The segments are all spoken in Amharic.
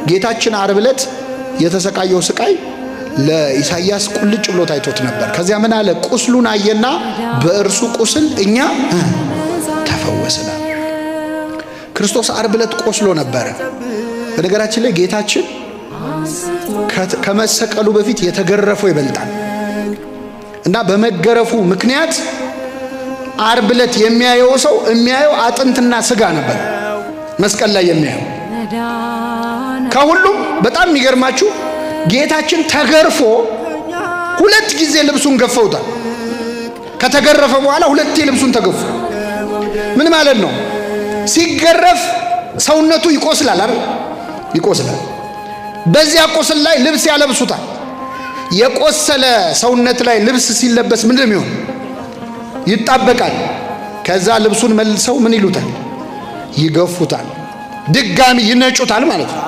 ጌታችን ዓርብ ዕለት የተሰቃየው ስቃይ ለኢሳይያስ ቁልጭ ብሎ ታይቶት ነበር። ከዚያ ምን አለ? ቁስሉን አየና በእርሱ ቁስል እኛ ተፈወስናል። ክርስቶስ ዓርብ ዕለት ቆስሎ ነበረ። በነገራችን ላይ ጌታችን ከመሰቀሉ በፊት የተገረፈው ይበልጣል እና በመገረፉ ምክንያት ዓርብ ዕለት የሚያየው ሰው የሚያየው አጥንትና ስጋ ነበር። መስቀል ላይ የሚያየው ከሁሉም በጣም የሚገርማችሁ ጌታችን ተገርፎ ሁለት ጊዜ ልብሱን ገፈውታል። ከተገረፈ በኋላ ሁለቴ ልብሱን ተገፉ። ምን ማለት ነው? ሲገረፍ ሰውነቱ ይቆስላል አይደል? ይቆስላል። በዚያ ቁስል ላይ ልብስ ያለብሱታል። የቆሰለ ሰውነት ላይ ልብስ ሲለበስ ምንድን ነው የሚሆን? ይጣበቃል። ከዛ ልብሱን መልሰው ምን ይሉታል? ይገፉታል። ድጋሚ ይነጩታል ማለት ነው።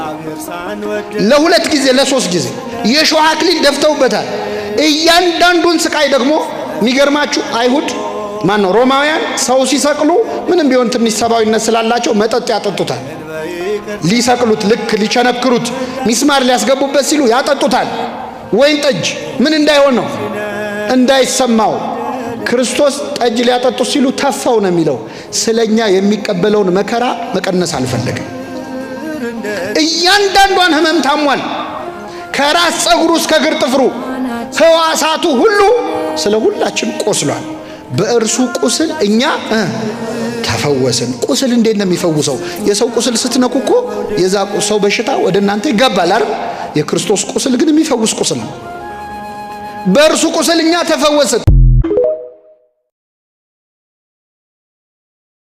ለሁለት ጊዜ ለሶስት ጊዜ የሾህ አክሊል ደፍተውበታል። እያንዳንዱን ስቃይ ደግሞ የሚገርማችሁ አይሁድ ማን ነው ሮማውያን ሰው ሲሰቅሉ ምንም ቢሆን ትንሽ ሰብአዊነት ስላላቸው መጠጥ ያጠጡታል። ሊሰቅሉት ልክ ሊቸነክሩት ሚስማር ሊያስገቡበት ሲሉ ያጠጡታል። ወይን ጠጅ ምን እንዳይሆን ነው እንዳይሰማው። ክርስቶስ ጠጅ ሊያጠጡት ሲሉ ተፋው ነው የሚለው። ስለኛ የሚቀበለውን መከራ መቀነስ አልፈለገም። እያንዳንዷን ህመም ታሟል። ከራስ ፀጉሩ እስከ እግር ጥፍሩ ሕዋሳቱ ሁሉ ስለ ሁላችን ቆስሏል። በእርሱ ቁስል እኛ ተፈወስን። ቁስል እንዴት ነው የሚፈውሰው? የሰው ቁስል ስትነኩ እኮ የዛ ሰው በሽታ ወደ እናንተ ይገባል አይደል? የክርስቶስ ቁስል ግን የሚፈውስ ቁስል ነው። በእርሱ ቁስል እኛ ተፈወስን።